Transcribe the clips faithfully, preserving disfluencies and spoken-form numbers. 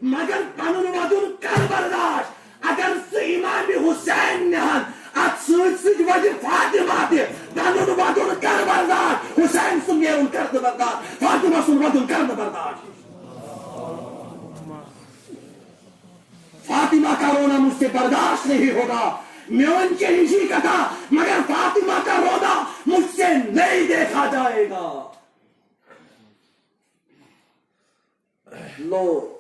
مگر پنُن ودُن کر برداشت۔ اگر سُہ امام حسین نِہن اتھ سۭتۍ سۭتۍ ودِ فاطمہ تہِ، پنُن ودُن کر برداشت۔ حسین سُنٛد نیرُن کر نہٕ برداشت، فاطمہ سُنٛد ودُن کر نہٕ برداشت۔ فاطمہ کا رونا مجھ سے برداشت نہیں ہوگا۔ میون چہی جی کتھا، مگر فاطمہ کا رونا مجھ سے نہیں دیکھا جائے گا۔ لو،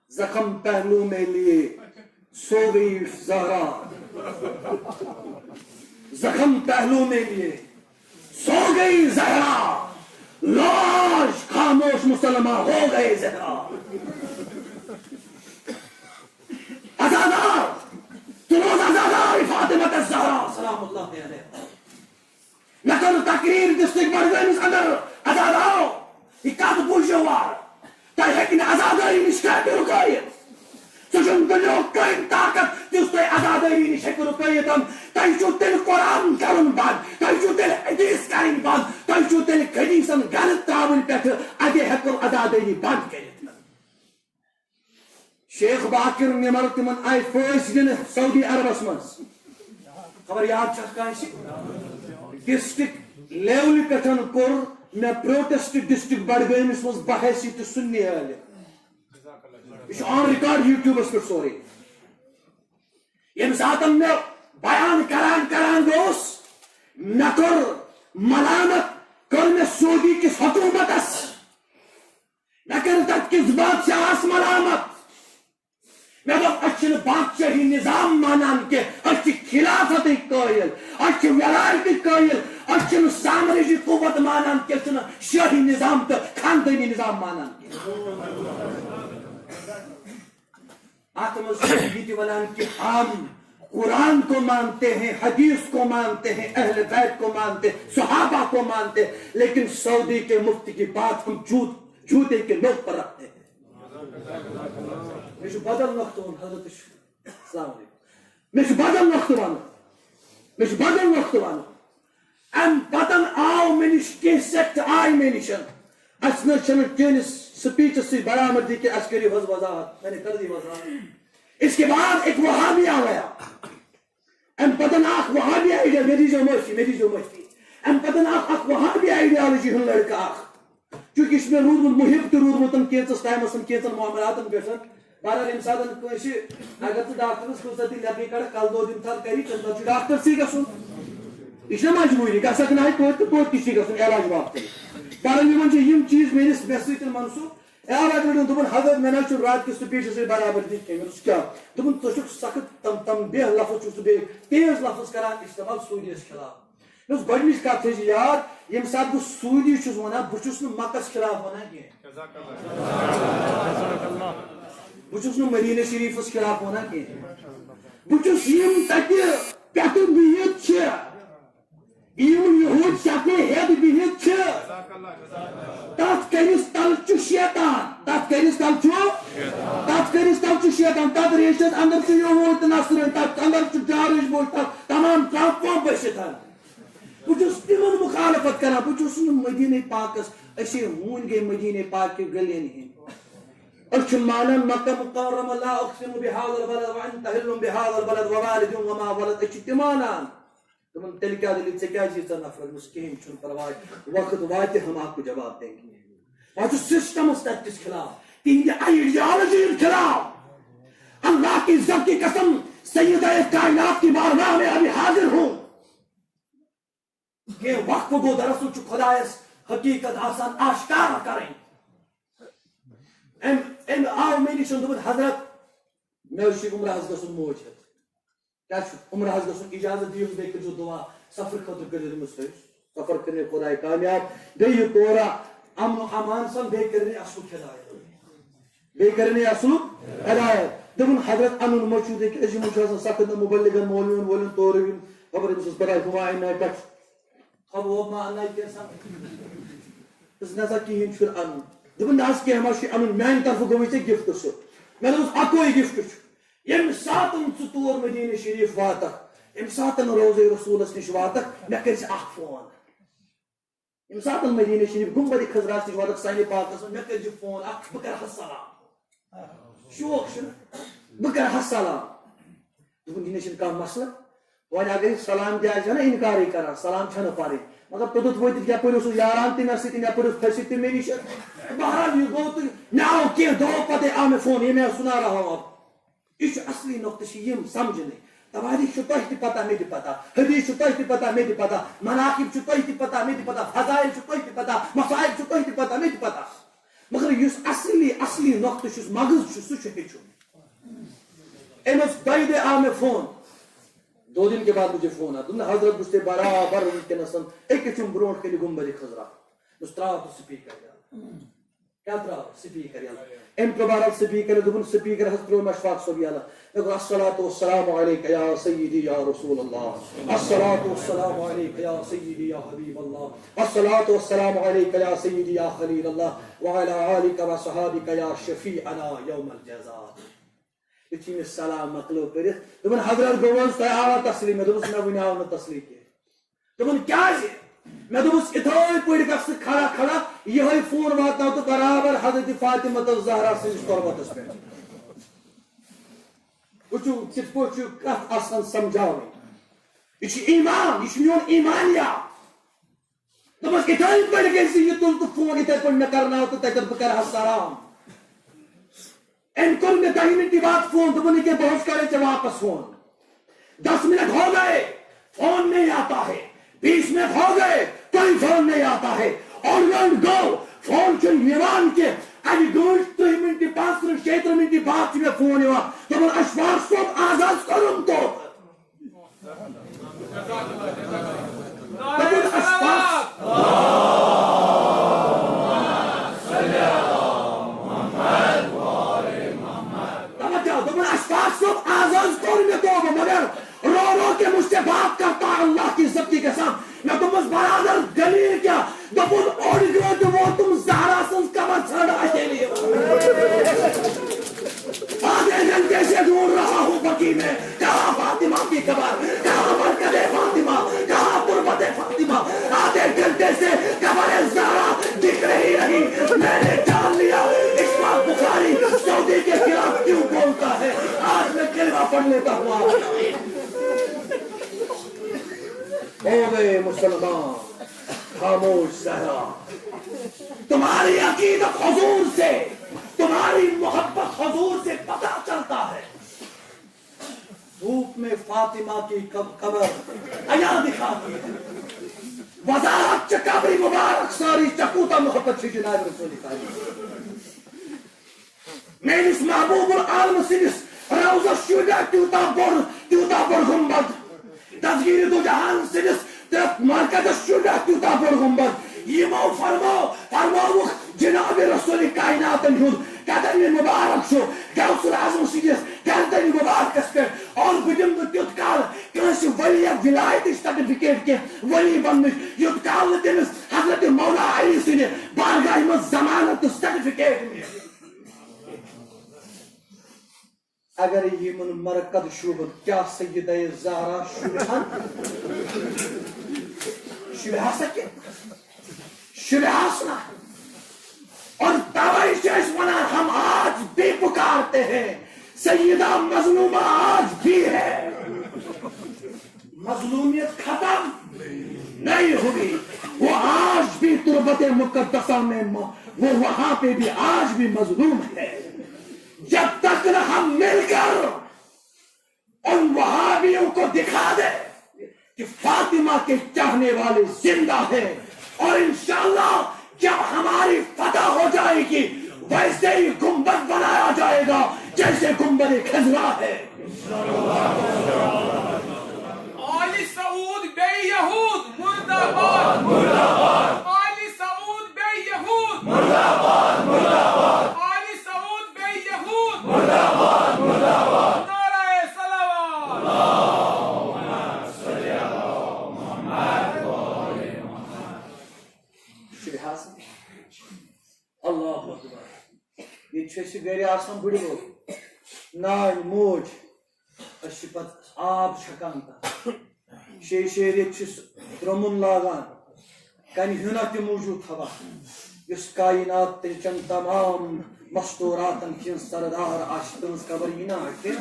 زخم پہلو میں لیے سو گئی زہرا۔ زخم پہلو میں لیے سو گئی زہرا، لاش خاموش مسلمان ہو گئے زہرا۔ عزادار، تو روز عزادار فاطمہ الزہرا سلام اللہ علیہا۔ مےٚ کٔر تقریر ڈسٹرکٹ بڈگٲمِس اندر، عزادارو، یہِ کتھ بوٗزِو وارٕ۔ تۄہہِ ہیٚکہِ نہٕ عزادٲری نِش کانٛہہ تہِ رُکٲیِتھ۔ سُہ چھُنہٕ دُنیاہُک کٕہٕنۍ طاقت، یُس تۄہہِ عزادٲری نِش ہیٚکہِ رُکٲیِتھ۔ تۄہہِ چھُو تیٚلہِ قرآن کَرُن بنٛد، تۄہہِ چھُو تیٚلہِ حدیث کَرٕنۍ بنٛد، تۄہہِ چھُو تیٚلہِ حدیثن گرٕ ترٛاوٕنۍ پٮ۪ٹھٕ، اَدے ہٮ۪کو عزادٲری بنٛد کٔرِتھ۔ شیخ باقر نمر تِمن آیہِ پھٲسۍ دِنہٕ سعودی عربس منٛز۔ خبر یاد چھا کٲنٛسہِ؟ ڈسٹرکٹ لیولہِ پٮ۪ٹھ کوٚر مےٚ پروٹیسٹ ڈسٹرکٹ بڈگٲمِس منٛز بحیثیت سُنی عالم۔ یہِ چھُ on record YouTubeس پٮ۪ٹھ سورُے۔ ییٚمہِ ساتہٕ مےٚ بیان کران کران گوس، مےٚ کوٚر ملامت، کوٚر مےٚ سعودی کِس حکوٗمتس، مےٚ کٔر تَتہِ کِس بادشاہس ملامت۔ مےٚ دوٚپ، أسۍ چھِنہٕ بادشاہی نظام مانان کینٛہہ، أسۍ چھِ خلافتٕکۍ قٲیل، أسۍ چھِ ولایتٕکۍ قٲیل، أسۍ چھِنہٕ سامرٲجی قوت مانان کینٛہہ، أسۍ چھِنہٕ شٲہی نظام تہٕ خاندٲنی نظام مانان کینٛہہ۔ اتھ منٛز چھِ یہِ تہِ ونان کہ ہم قرآن کو مانتے ہیں، حدیث کو مانتے ہیں، اہل بیت کو مانتے ہیں، صحابہ کو مانتے ہیں، لیکن سعودی کے مفتی کی بات ہم جھوٹ، جھوٹے کے نوک پر رکھتے ہیں۔ مےٚ چھُ بدل نۄقطہٕ وَنُن، حضرت چھُ، السلام علیکم۔ مےٚ چھُ بدل نۄقطہٕ وَنُن۔ مےٚ چھُ بدل نۄقطہٕ وَنُن۔ اَمہِ پَتَن آو مےٚ نِش کینٛہہ سٮ۪کٹ آے مےٚ نِش۔ اَسہِ نہ حظ چھَنہٕ چٲنِس سپیٖچَس سۭتۍ برابردی کینٛہہ، اَسہِ کٔرِو حظ وضاحت، میں نے کر دی وضاحت۔ اس کے بعد ایک وہابی آ گیا۔ اَمہِ پَتَن اَکھ وہابی آیڈیا، مےٚ دیٖزیو معٲفی، مےٚ دیٖزیو معٲفی۔ اَمہِ پَتَن اَکھ، اَکھ وہابی آیڈیالجی ہُنٛد لٔڑکہٕ اَکھ۔ چونکہ یہِ چھُ مےٚ روٗدمُت محب تہِ روٗدمُت کینٛژَس ٹایمَس، کینٛژَن معاملاتَن پٮ۪ٹھ۔ بہرحال، ییٚمہِ ساتہٕ کٲنٛسہِ، اگر ژٕ ڈاکٹرَس کُنہِ ساتہٕ تہِ لٮ۪کٕے کَڑَکھ، کَلہٕ دود ییٚمہِ ساتہٕ کَری، تَمہِ ساتہٕ چھُ ڈاکٹرسٕے گژھُن۔ یہِ چھُنہ مجبوٗری، گژھکھ نہٕ ہَے توتہِ تہٕ توتہِ تہِ چھُے گژھُن علاج باپتھٕے۔ بہرحال، یِمَن چھِ یِم چیٖز میٛٲنِس، مےٚ سۭتۍ منسوٗخ۔ اے، آو اَکہِ لَٹہِ دوٚپُن، "حضرت، مےٚ نہ حظ چھُنہٕ راتھ کِس سپیٖچَس سۭتۍ برابردی کینٛہہ۔" مےٚ دوٚپُس، "کیٛاہ؟" دوٚپُن، "ژٕ چھُکھ سخت تم-، تم بے لفظ چھُکھ ژٕ بیٚیہِ تیز لفظ کران استعمال سعودیَس خلاف۔" مےٚ اوس گۄڈٕنِچ کَتھ تھٲیزِ یاد، ییٚمہِ ساتہٕ بہٕ سعودی چھُس وَنان، بہٕ چھُس نہٕ مَکَس خلاف وَنان کینٛہہ۔ بہٕ چھُس نہٕ مدیٖنہ شریٖفَس خلاف وَنان کینٛہہ۔ بہٕ چھُس یِم تَتہِ پٮ۪ٹھٕ بِہِتھ چھِ، یِم یہوٗد شکلہِ ہٮ۪تھ بِہِتھ چھِ، تَتھ کٔرِس تَل چھُ شیطان، تَتھ کٔرِس تَل چھُ، تَتھ کٔرِس تَل چھُ شیطان، تَتھ ریشَس اَندَر چھُ یہوٗد تہٕ نصرٲنۍ، تَتھ اَندَر چھُ جارٕج بوٚڑ، تَتھ تمام ٹرٛمپ ومپ بٔسِتھ۔ بہٕ چھُس تِمن مُخالفت کران، بہٕ چھُس نہٕ مدیٖنہ پاکس، أسے ہوٗنۍ گٔے مدیٖنہ پاک کہِ گٔلین ہٕنٛدۍ۔ أسۍ چھِ مانان مکہ مکرمہ، لا اقسم بهذا البلد وانت حل بهذا البلد ووالد وما ولد، أسۍ چھِ تہِ مانان۔ دوٚپُن، تیٚلہِ کیٛاہ دٔلیٖل، ژےٚ کیٛازِ ییٖژاہ نفرت؟ دوٚپمَس، کِہیٖنۍ چھُنہٕ پرواے، وقت واتہِ ہم آپ کو جواب دیں گے۔ بہٕ چھُس سسٹمس تَتہِ کِس خلاف، تِہنٛدِ آئیڈیالوجی ہٕنٛدِ خلاف۔ اللہ کی عزت کی قسم، سید کائنات کی بارگاہ میں ابھی حاضر ہوں۔ کینٛہہ وقفہٕ گوٚو، دراصل چھُ خۄدایَس حقیٖقت آسان آشکارا کَرٕنۍ۔ أمۍ، أمۍ آو مےٚ نِش، دوٚپُن، "حضرت، مےٚ حظ چھُ عمرہ حظ گژھُن موج ہٮ۪تھ۔" کیٛاہ چھُ عمرہ حظ گژھُن؟ اِجازت دِیِو، بیٚیہِ کٔرۍزیو دُعا۔ سفر خٲطرٕ کٔرِو أمِس تُہۍ۔ سفر کٔرِنۍ خۄداے کامیاب۔ بیٚیہِ یہِ تورا امن و امان سان، بیٚیہِ کٔرِنۍ اَصٕل خدایَت۔ بیٚیہِ کٔرِنۍ اَصٕل ہدایت۔ دوٚپُن، "حضرت، اَنُن ما چھُو تُہۍ؟ کیٛازِ یِمَن چھُ آسان سخت نہ مُبلِغَن، مولوِیَن وولَن تورٕ یُن، خبر أمِس ٲس پَتہ ہُما اَمہِ آیہِ پٮ۪ٹھ۔ خب وب ما اَننَے کینٛہہ سا؟" دوٚپُس، "نہ سا، کِہیٖنۍ چھُنہٕ اَنُن۔" دوٚپُن، "نہ حظ، کینٛہہ ما چھُ اَنُن، میٛانہِ طرفہٕ گوٚوُے ژےٚ گفٹ سُہ۔" مےٚ دوٚپُس، "اَکُے گفٹ چھُ، ییٚمہِ ساتَن ژٕ تور مدیٖنہ شریٖف واتَکھ، ییٚمہِ ساتَن روضہ رسولَس نِش واتَکھ، مےٚ کٔرۍ زِ اَکھ فون۔" ییٚمہِ ساتہٕ مدیٖنہ شریٖف گُنبدِ خضراہَس نِش واتَکھ سانہِ پاکَس منٛز، مےٚ کٔرۍ زِ فون اَکھ، بہٕ کَرٕ ہا سلام۔ شوق چھُنہٕ، بہٕ کرٕ ہا سلام۔ دوٚپُن، یہِ نہ چھُنہٕ کانٛہہ مسلہٕ۔ وۄنۍ اگر یہِ سلام تہِ آسہِ ہا نہ اِنکارٕے کران، سلام چھَنہٕ پَرٕنۍ۔ مگر توٚتَتھ وٲتِتھ یَپٲرۍ اوسُس یاران تہِ مےٚ سۭتۍ، یَپٲرۍ اوس پھٔسِتھ تہِ مےٚ نِش۔ بہرحال، یہِ گوٚو تہٕ مےٚ آو کینٛہہ دۄہو پَتَے آو مےٚ فون، ییٚمہِ آیہِ سُنارا ہوا۔ یہِ چھُ اصلی نۄقطہٕ، چھِ یِم سمجھنٕے۔ توٲریٖخ چھُ تۄہہِ تہِ پتہ، مےٚ تہِ پتہ۔ حدیث چھُ تۄہہِ تہِ پتہ، مےٚ تہِ پتہ۔ مناقب چھُ تۄہہِ تہِ پتہ، مےٚ تہِ پتہ۔ فضائل چھُ تۄہہِ تہِ پتہ، مصائب چھُ تۄہہِ تہِ پتہ، مےٚ تہِ پتہ۔ مگر یُس اصلی، اصلی نۄقطہٕ چھُس، مغز چھُ، سُہ چھُ ہیٚچھُن۔ أمۍ اوس دۄیہِ دۄہہِ آو مےٚ فون۔ دو دن کے بعد مجھے فون آیا۔ دوٚپُن، حضرت، بہٕ چھُس تۄہہِ برابر وٕنکیٚنَس أکِس چھُم برونٛٹھ کَنہِ گُمبرِ خضرا۔ دوٚپُس، ترٛاو تہٕ سپیٖکر یَلہٕ۔ کیٛاہ ترٛاو؟ سپیٖکر یَلہٕ۔ أمۍ ترٛوو بہرحال سپیٖکر، دوٚپُن، سپیٖکرَس حظ ترٛوو أمۍ اشفاق صٲب یَلہٕ۔ مےٚ کوٚر، الصلاۃ والسلام علیک یا سیدی یا رسول اللہ، الصلاۃ والسلام علیک یا سیدی یا حبیب اللہ، الصلاۃ والسلام علیک یا سیدی یا خلیل اللہ، وعلی آلک و صحابک یا شفیعنا یوم الجزا۔ یُتھُے مےٚ سلام مۄکلو پٔرِتھ، دوٚپُن، حضرت، گوٚو حظ تۄہہِ آوا تسلی؟ مےٚ دوٚپُس، نہ، وُنہِ آو نہٕ تسلی کینٛہہ۔ دوٚپُن، کیٛازِ؟ مےٚ دوٚپُس، یِتھٲے پٲٹھۍ گژھ ژٕ کھڑا کھڑا، یِہوٚے فون واتناو تہٕ برابر حضرت فاطمہ تہٕ زہرا سٕنٛدِس تربتس پٮ۪ٹھ۔ وٕچھِو، کِتھ پٲٹھۍ چھُ کتھ آسان سمجھاوٕنۍ۔ یہِ چھُ ایمان، یہِ چھُ میون ایمانیات۔ دوٚپمَس، یِتھٲے پٲٹھۍ گژھِ یہِ تُل تہٕ فون یِتھٲے پٲٹھۍ مےٚ کرناو تہٕ تَتٮ۪تھ بہٕ کرٕ ہا سلام۔ أمۍ کوٚر مےٚ دَہہِ مِنٹہِ بعد فون، دوٚپُن، ییٚکیٛاہ بہٕ حظ کَرے ژےٚ واپس فون۔ دس منٹ ہو گئے، فون نہیں آتا ہے، بیس منٹ ہو گئے، کوئی فون نہیں آتا ہے۔ آن لائن گو، فون چھُنہٕ یِوان کینٛہہ۔ اَکہِ گٲنٛٹہِ، تٕرٛہ مِنٹہِ، پانٛژھ تٕرٛہ، شیٚیہِ تٕرٛہ مِنٹہِ بعد چھُ مےٚ فون یِوان۔ دوٚپُن، اشفاق صٲب، آز حظ کوٚرُم توبہٕ۔ دوٚپُن، اشفاق۔ توجہ، دوٚپُن، اشفاق صٲب، آز حظ کوٚر مےٚ توبہٕ، مگر رو رو کے مجھ سے بات کرتا ہے، اللہ کی عزت کی قسم۔ مےٚ دوٚپمَس، برادر، دٔلیٖل کیٛاہ؟ دوٚپُن، اوٚڑ گٲنٛٹہٕ ووتُم زہرا سٕنٛز قبر ژھانٛڈان اَتے۔ آدھے گھنٹے سے ڈھونڈ رہا ہوں بقیع میں، کہاں فاطمہ کی قبر، کہاں مرقد فاطمہ، کہاں تربت فاطمہ؟ آدھے گھنٹے سے قبر زہرا دکھ نہیں رہی۔ میں نے جان لیا، اشفاق بخاری سعودی کے خلاف کیوں بولتا ہے؟ آج میں کلمہ پڑھ لیتا ہوں۔ ہو گئے مسلمان، خاموش زہرا۔ تمہاری عقیدت حضور سے، تمہاری محبت حضور سے پتہ چلتا ہے۔ دھوپ میں فاطمہ کی قب-، قبر عیاں دکھاتی ہے۔ وضاحت چہ قبر مبارک ساری چکوتا محبت چھ جناب رسول کریم۔ میٲنِس محبوب العالم سٕنٛدِس روضس چھُ مےٚ تیوٗتاہ بوٚڑ، تیوٗتاہ بوٚڑ گُنبد۔ دستگیٖر دو جہان سٕنٛدِس تہٕ مرکزس چھُ مےٚ تیوٗتاہ بوٚڑ گُنبد۔ یِمو فرمو، فرمووُکھ جناب رسول کائناتن ہُنٛد قدم مبارک چھُ غوث الاعظم سٕنٛدِس گردن مبارکس پٮ۪ٹھ۔ اور بہٕ دِمہٕ نہٕ تیُتھ کال کٲنٛسہِ ولی ولایتٕچ سرٹیفکیٹ کینٛہہ، ولی بننٕچ، یوٚت کال نہٕ تٔمِس حضرت مولا علی سٕنٛدِ بارگاہہِ منٛز ضمانت تہٕ سرٹیفکیٹ مِلہِ۔ اگر یمن مرکز شوبن کیا سیدہ زہرا شبہن؟ شبہس کہ؟ شبہس نہ۔ اور توے چھِ أسۍ ونان، ہم آج بھی پکارتے ہیں، سیدہ مظلومہ آج بھی ہے۔ مظلومیت ختم نہیں ہوئی، وہ آج بھی تربت مقدسہ میں م-، وہ وہاں پہ بھی آج بھی مظلوم ہے۔ جب تک نہ ہم مل کر ان وہابیوں کو دکھا دیں کہ فاطمہ کے چاہنے والے زندہ ہیں، اور انشاءاللہ جب ہماری فتح ہو جائے گی، ویسے ہی گنبد بنایا جائے گا جیسے گنبد خضرا ہے۔ آل سعود بے یہود مردہ باد، مردہ باد۔ آل سعود بے یہود مردہ باد، مردہ باد۔ آل سعود بے یہود مردہ باد، مردہ باد۔ نعرہ صلوات۔ شبہس۔ اللہ اکبر۔ ییٚتہِ چھُ اَسہِ گرِ آسان بٕڈبب، نانۍ، موج، أسۍ چھِ پتہٕ آب چھکان تتھ۔ شیٚیہِ شیٚیہِ ریٚتۍ چھِس درٛمُن لاگان، کنہِ ہیوٗنا تہِ موٗجوٗد تھاوان۔ یُس کائنات تہٕ چٮ۪ن تمام مستوراتن ہٕنٛز سردار آسہِ، تہنٛز قبر یی نا اَتہِ؟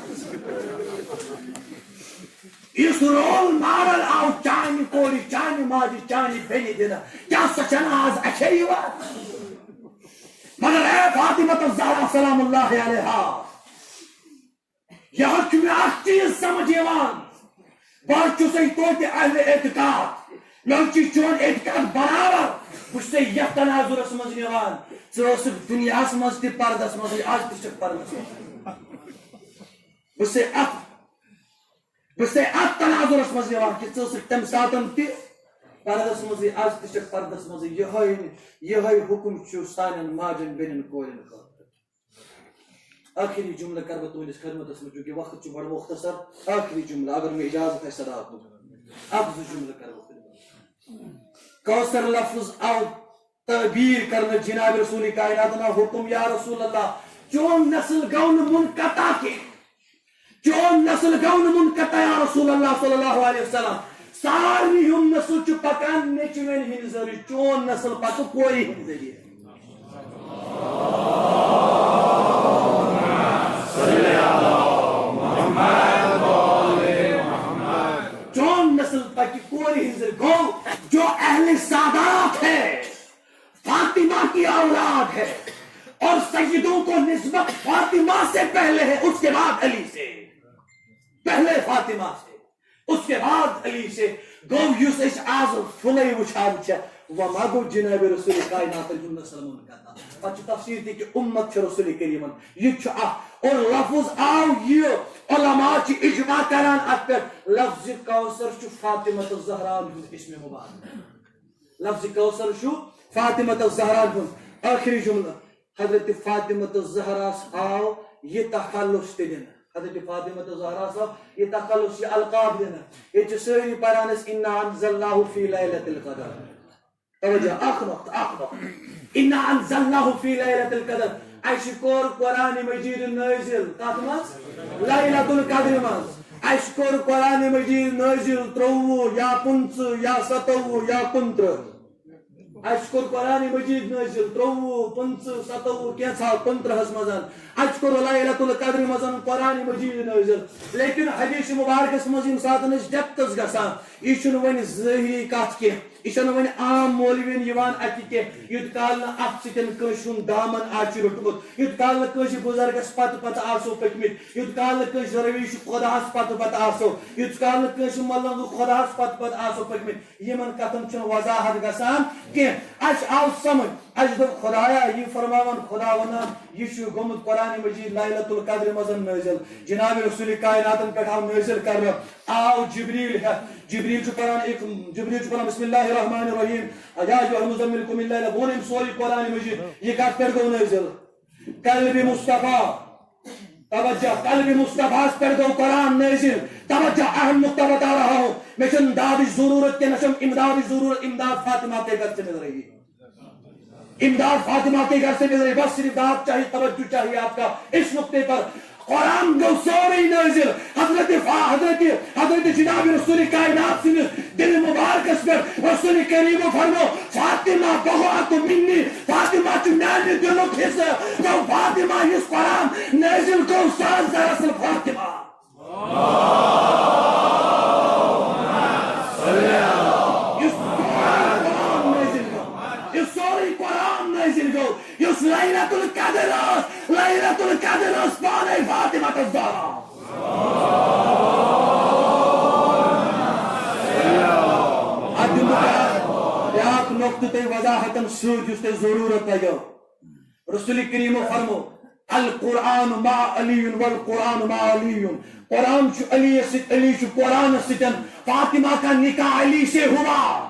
یُس رول ماڈل آو چانہِ کورِ، چانہِ ماجہِ، چانہِ بیٚنہِ دِنہٕ، کیٛاہ سۄ چھَنہٕ آز اَتھے یِوان؟ مگر اے فاطمہ الزہرا سلام اللہ علیہا، یہِ حظ چھُ مےٚ اکھ چیٖز سمجھ یِوان۔ بہٕ حظ چھُسے توتہِ اہل اعتقاد، مےٚ حظ چھُ چون اعتقاد برابر۔ بہٕ چھُسے یتھ تناظرس منٛز نِوان، ژٕ ٲسٕکھ دُنیاہس منٛز تہِ پردس منٛزٕے، از تہِ چھکھ پردس منٛز۔ بہٕ چھُسے اتھ، بہٕ چھُسے اتھ تناظرس منٛز نِوان کہِ ژٕ ٲسٕکھ تمہِ ساتن تہِ پردس منٛزٕے، از تہِ چھکھ پردس منٛزٕے۔ یِہوٚے، یِہوٚے حُکم چھُ سانٮ۪ن ماجٮ۪ن بیٚنٮ۪ن کورٮ۪ن خٲطرٕ۔ آخری جملہٕ کرٕ بہٕ تُہنٛدِس خدمتس منٛز، چونکہ وقت چھُ بڑٕ مختصر۔ آخری جملہٕ، اگر مےٚ اجازت آسہِ، صداقت، اکھ زٕ جملہٕ کرٕ بہٕ خدمتس منٛز۔ کوثر لفظ آو تعبیر کرنہٕ جناب رسول کائناتن آو حکم، یا رسول اللہ، چون نسل گوٚو نہٕ منقطع کینٛہہ، چون نسل گوٚو نہٕ منقطع، یا رسول اللہ صلی اللہ علیہ وسلم۔ سارنٕے ہُنٛد نسل چھُ پکان نیٚچوٮ۪ن ہٕنٛدِ ذٔریعہٕ، چون نسل پکہِ کورِ ہٕنٛدِ ذٔریعہٕ۔ چون نسل پکہِ کورِ ہٕنٛدِ ذٔریعہٕ۔ گوٚو، جو اہل سادات ہے، فاطمہ کی اولاد ہے، اور سیدوں کو نسبت فاطمہ سے پہلے ہے، اس کے بعد علی سے، پہلے فاطمہ سے، اس کے بعد علی سے۔ گوٚو یُس أسۍ آز پھُلے وٕچھان چھِ، وۄنۍ ما گوٚو جناب رسول کائناتن ہُنٛد نسل منقطع؟ پتہٕ چھُ تفسیر تہِ کہِ اُمت چھِ رسول کریمن، یہِ تہِ چھُ اکھ۔ اور لفظ آو یہِ، علماء چھِ اجماع کران اتھ پٮ۪ٹھ، لفظ کوثر چھُ فاطمہ الزہرا ہُنٛد اسم مبارک۔ لفظ کوثر چھُ فاطمہ الزہرا ہُنٛد۔ آخری جملہٕ، حضرت فاطمہ الزہراہس آو یہِ تخلص تہِ دِنہٕ۔ حضرت فاطمہ الزہراہس آو یہِ تخلص، یہِ القاب دِنہٕ۔ ییٚتہِ چھِ سٲری پران أسۍ، "انا انزلناہ فی لیلۃ القدر۔" توجہ، اکھ نقطہٕ، اکھ نقطہٕ۔ "انا انزلناہ فی لیلۃ القدر۔" اَسہِ کوٚر قرآن مجید نٲزِل۔ کتھ منٛز؟ لیلۃ القدر منٛز۔ اَسہِ کوٚر قرآن مجید نٲزِل ترٛۆوُہ یا پٕنٛژٕہ یا ستووُہ یا کُنترٕہ۔ اَسہِ کوٚر قرآن مجید نٲزِل ترٛۆوُہ، پٕنٛژٕہ، ستووُہ، کینٛژھا کُنترٕہس منٛز۔ اَسہِ کوٚر لیلۃ القدر منٛز قرآن مجید نٲزِل۔ لیکن حدیث مبارکس منٛز ییٚمہِ ساتہٕ أسۍ depthس گژھان، یہِ چھُنہٕ وۄنۍ ظٲہری کتھ کینٛہہ، یہِ چھَنہٕ وۄنۍ عام مولوین یِوان اَتھِ کینٛہہ۔ یُت کال نہٕ اَتھ سۭتۍ کٲنٛسہِ ہُنٛد دامن آسہِ روٚٹمُت، یُت کال نہٕ کٲنٛسہِ بُزرگس پتہٕ پتہٕ آسو پٔکمٕتۍ، یُت کال نہٕ کٲنٛسہِ درویش خۄداہس پتہٕ پتہٕ آسو، یُت کال نہٕ کٲنٛسہِ ملنگ خۄداہس پتہٕ پتہٕ آسو پٔکمٕتۍ، یِمن کتھن چھُنہٕ وضاحت گژھان کینٛہہ۔ اَسہِ آو سمجھ، اَسہِ دوٚپ، خۄدایا، یہِ فرماوان خۄدا ونان، یہِ چھُ گوٚمُت قرآن مجید لیلۃ القدر منٛز نٲزِل، جناب رسول کائناتن پٮ۪ٹھ آو نٲزِل کرنہٕ، آو جبریل ہٮ۪تھ۔ جبریل چھُ پران، جبریل چھُ پران، "بسم اللہ الرحمن الرحیم، یا ایھا المزمل قم اللیل"، ووٚن أمۍ سورُے قرآن مجید۔ یہِ کتھ پٮ۪ٹھ گوٚو نٲزِل؟ قلب مصطفیٰ، توجہ، قلب مصطفیٰ ہس پٮ۪ٹھ گوٚو قرآن نٲزِل۔ توجہ، اہم نقطہ بتا رہا ہوں، مےٚ چھَنہٕ دادٕچ ضروٗرت کینٛہہ، نہ چھَم امدادٕچ ضروٗرت، امداد فاطمہ کے گھر سے مل رہی ہے۔ امداد فاطمہ کے گھر سے مل رہی، بس صرف داد چاہیے، توجہ چاہیے آپ کا اس نقطے پر۔ قرآن گوٚو سورُے نٲزِل۔ حضرت فا-، حضرت، حضرت جناب رسول کائنات سٕنٛدِس دِلہِ مبارکس پٮ۪ٹھ رسول کریم فرمو، "فاطمہ بضعۃ منی"، فاطمہ چھُ میانہِ دِلُک حصہٕ۔ گوٚو فاطمہ یُس قرآن نٲزِل گوٚو، سُہ حظ دراصل فاطمہ۔ یُس سورُے قرآن نٲزِل گوٚو، یُس سورُے قرآن نٲزِل گوٚو، یُس لیلۃ القدر ٲس، لیلۃ القدر ٲس پانے فاطمہ الزہرا۔ اتھ دِمہٕ بہٕ بیٛاکھ، بیٛاکھ نقطہٕ تۄہہِ وضاحتن سۭتۍ یُس تۄہہِ ضروٗرت لگیو۔ رسول کریم فرمو، "القرآن مع علی والقرآن مع علی"۔ قرآن چھُ علی سۭتۍ، علی چھُ قرآنس سۭتۍ۔ فاطمہ کا نکاح علی سے ہوا۔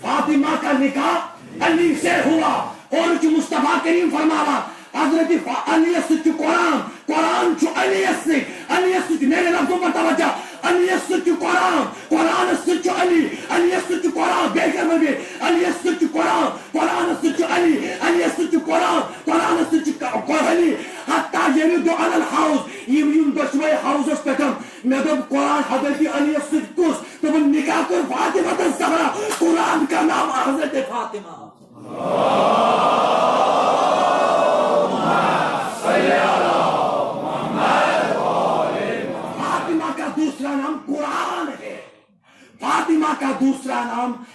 فاطمہ کا نکاح علی سے ہوا۔ اور چھُ مصطفیٰ کریم فرماوان، حضرت فا-، علی سۭتۍ چھُ قرآن، قرآن چھُ علی سۭتۍ، علی سۭتۍ چھُ، میرے لفظوں پر توجہ، علی سۭتۍ چھُ قرآن، قرآن سۭتۍ چھُ علی، علی سۭتۍ چھُ قرآن، بیٚیہِ کَرٕ بہٕ بیٚیہِ، علی سۭتۍ چھُ قرآن، قرآن سۭتۍ چھُ علی، علی سۭتۍ چھُ قرآن، قرآن سۭتۍ چھُ ق-، ق-، علی۔ حتیٰ ییٚلہِ دُعا علی الحوض، یِم، یِم دۄشوَے حوضس پٮ۪ٹھ، مےٚ دوٚپ، قرآن حضرت علی سۭتۍ کُس؟ دوٚپُن، نکاح کوٚر فاطمہ تہٕ زہرا، قرآن کا نام حضرت فاطمہ۔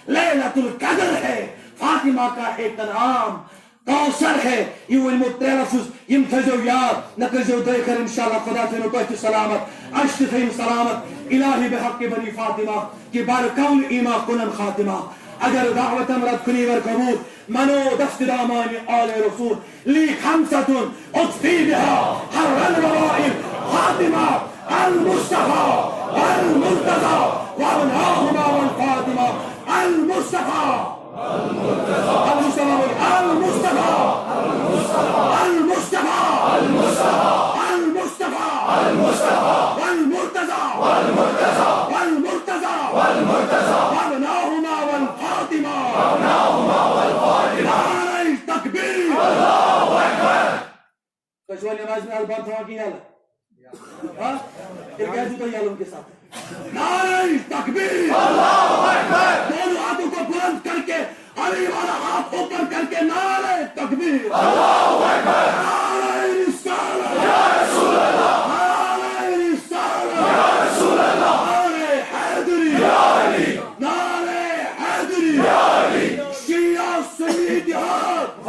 لیلۃ القدر ہے، فاطمہ کا ایک انعام، کوثر ہے۔ یہ ؤنمو ترٛےٚ لفظ، یم تھٲیزیو یاد، نہ کٔرزیو دٲخل، انشاءاللہ خدا تھٲینو تۄہہِ تہِ سلامت، اسہِ تہِ تھٲیِن سلامت۔ الٰہی بحق بنی فاطمہ کہ بر کون ایما کنن خاتمہ۔ اگر دعوتم رد کنی ور قبول، منو دست دامان آل رسول۔ لی خمسة اطفی بها حر الوباء الخاتمہ، المصطفی والمرتضی وابناهما والفاطمہ۔ المصطفی، المصطفی، المصطفی، المصطفی، المصطفی، المصطفی والمرتضی، والمرتضی، والمرتضی، والمرتضی وابناهما والفاطمہ، وابناهما والفاطمہ۔ نعرہ تکبیر، اللہ اکبر۔ تُہۍ چھِوا نمازِ منٛز البتھ تھاوان کِنہٕ یَلہٕ؟ ہا؟ تیٚلہِ کیٛازِ چھُو تُہۍ یَلہٕ وٕنکیٚس اَتھ؟ نعرہ تکبیر! اللہ اکبر! دونوں ہاتھوں کو بلند کر کے، علی والا ہاتھ اوپر کر کے، نعرہ تکبیر! اللہ اکبر! نعرہ رسالت! یا رسول اللہ! نعرہ رسالت! یا رسول اللہ! نعرہ حیدری! یا علی! نعرہ حیدری! یا علی! شیعہ سنی اتحاد!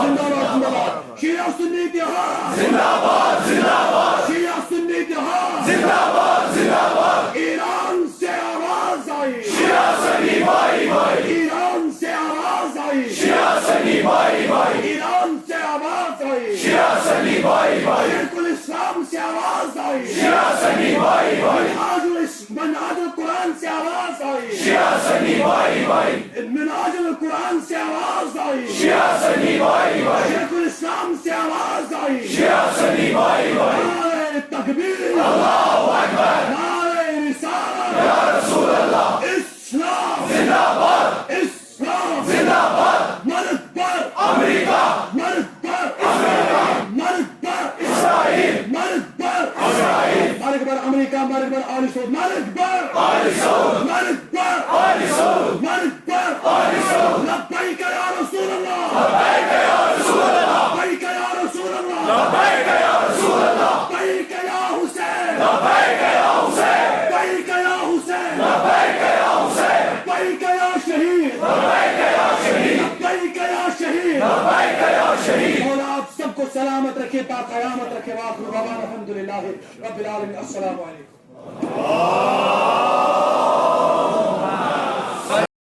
زندہ باد، زندہ باد۔ شیعہ سنی اتحاد۔ زندہ باد، زندہ باد۔ شیعہ سنی اتحاد۔ زندہ باد، زندہ باد۔ ایران سے آواز آئی۔ شیعہ سنی بھائی بھائی۔ ایران سے آواز آئی۔ شیعہ سنی بھائی بھائی۔ ایران سے آواز آئی۔ شیعہ سنی بھائی بھائی۔ شیخ الاسلام سے آواز آئی۔ شیعہ سنی بھائی بھائی۔ منہاج الاسلام منہاج القرآن سے آواز آئی۔ شیعہ سنی بھائی بھائی۔ منہاج القرآن سے آواز آئی۔ شیعہ سنی بھائی بھائی۔ شیخ الاسلام سے آواز آئی۔ شیعہ سنی بھائی بھائی۔ نعرہ تکبیر۔ اللہ اکبر۔ نعرہ رسالت۔ یا رسول اللہ۔ اسلام۔ زندہ باد۔ اسلام۔ زندہ باد۔ مرگ بر۔ امریکہ۔ مرگ بر۔ اسرائیل۔ مرگ بر۔ اسرائیل۔ مرگ بر۔ اسرائیل۔ مرگ بر امریکہ، مرگ بر آل سعود، مرگ بر۔ آل سعود۔ مرگ بر۔ آل سعود۔ مرگ بر۔ آل سعود۔ لبیک یا رسول اللہ۔ لبیک یا رسول اللہ۔ لبیک یا رسول اللہ۔ لبیک یا رسول اللہ۔ لبیک یا حسین۔ لبیک یا حسین۔ لبیک یا حسین۔ لبیک یا حسین۔ لبیک یا شہید۔ لبیک یا شہید۔ لبیک یا شہید۔ لبیک یا شہید۔ مولا آپ سب کو سلامت رکھے، تا قیامت رکھے۔ وآخر دعوانا الحمدللہ رب العالمین۔ السلام علیکم۔